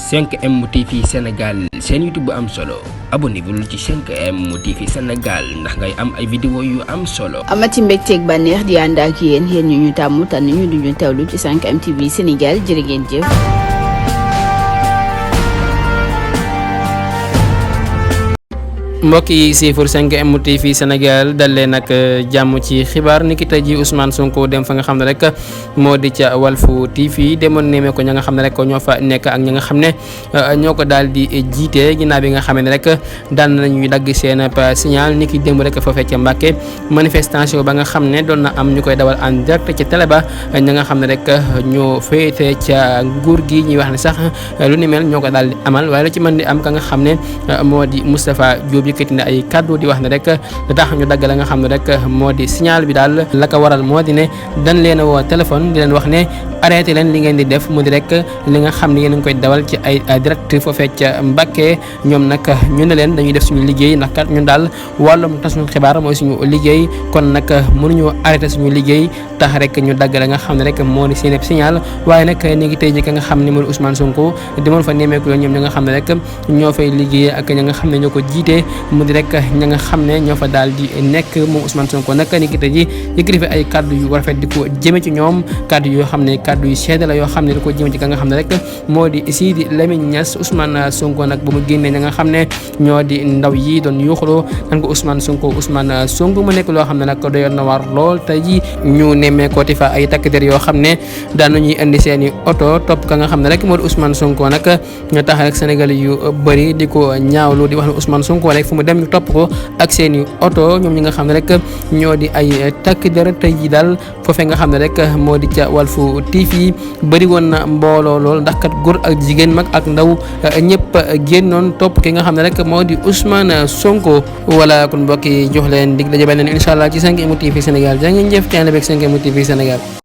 5M TV Sénégal seen YouTube bu am solo abonnez-vous ci 5M TV Sénégal ndax ngay am ay vidéo yu am solo. amati mbégteeg bànneex di ànd ak yéen ñu tàmm tànn ñu duñu teewlu ci 5M TV Sénégal jërë ngeen jëf. mbokk yi siifur 5M TV Sénégal dalee nag jàmm ci xibaar niki tey ji Ousmane Sonko dem fa nga xam ne rek moo di ca Walfu TV demoon nemee ko ña nga xam ne rek ñoo fa nekk ak ña nga xam ne ñoo ko daal di jiite ginnaaw bi nga xam ne rek daan nañuy dagg seen signal niki démb rek foofee ca Mbàkke manifestation ba nga xam ne doon na am ñu koy dawal en direct ca télé ba ña nga xam ne rek ñoo féete ca nguur gi ñuy wax ne sax lu ni mel ñoo ko daal di amal waaye lu ci mën di am ka nga xam ne moo di Moustapha Diop yëkkati na ay kaddu di wax ne rek da tax ñu dagg la nga xam ne rek moo di signal bi daal la ko waral moo di ne dañ leen a woo téléphone di leen wax ne arrêté leen li ngeen di def mu di rek li nga xam ne yéen a ngi koy dawal ci ay direct foofee ca Mbàkke ñoom nag ñu ne leen dañuy def suñu liggéey ndax kat ñun daal wàllum tasum xibaar mooy suñu liggéey kon nag mënuñu arrêté suñu liggéey tax rek ñu dagg la nga xam ne rek moo di seen signal waaye nag ni ngi tey ji ka nga xam ne moo di Ousmane Sonko demoon fa nemmeeku ñoom ñi nga xam ne rek ñoo fay liggéey ak ñi nga xam ne ñoo ko jiite mu di rek ña nga xam ne ñoo fa daal di nekk moom Ousmane Sonko nag ni ki tey ji yëkkati fi ay kaddu yu rafet di ko jëme ci ñoom kaddu yoo xam ne kaddu yu seede la yoo xam ne di ko jëme ci ka nga xam ne rek moo di Sidi Lamine Niass Ousmane Sonko nag ba mu génnee ña nga xam ne ñoo di ndaw yi doon yuuxuloo nan ko Ousmane Sonko mu nekk loo xam ne nag doyoon na war lool tey ji ñu nemmeekooti fa ay takk der yoo xam ne daan nañuy indi seen i oto topp ka nga xam ne rek moo di Ousmane Sonko nag ñu tax rek Sénégal yu bëri di ko ñaawlu di wax ne Ousmane Sonko rek fu mu dem ñu topp ko ak seen i oto ñoom ñi nga xam ne rek ñoo di ay takk der tey ji daal foofee nga xam ne rek moo di ca Walfu TV bëri woon na mbooloo lool ndax kat góor ak jigéen mag ak ndaw ñëpp génnoon topp ki nga xam ne rek moo di Ousmane Sonko wala kon mbokk yi jox leen dig daje beneen incha allah ci 5M TV Sénégal jaa ngeen jëf ci ànd beeg 5M TV Sénégal.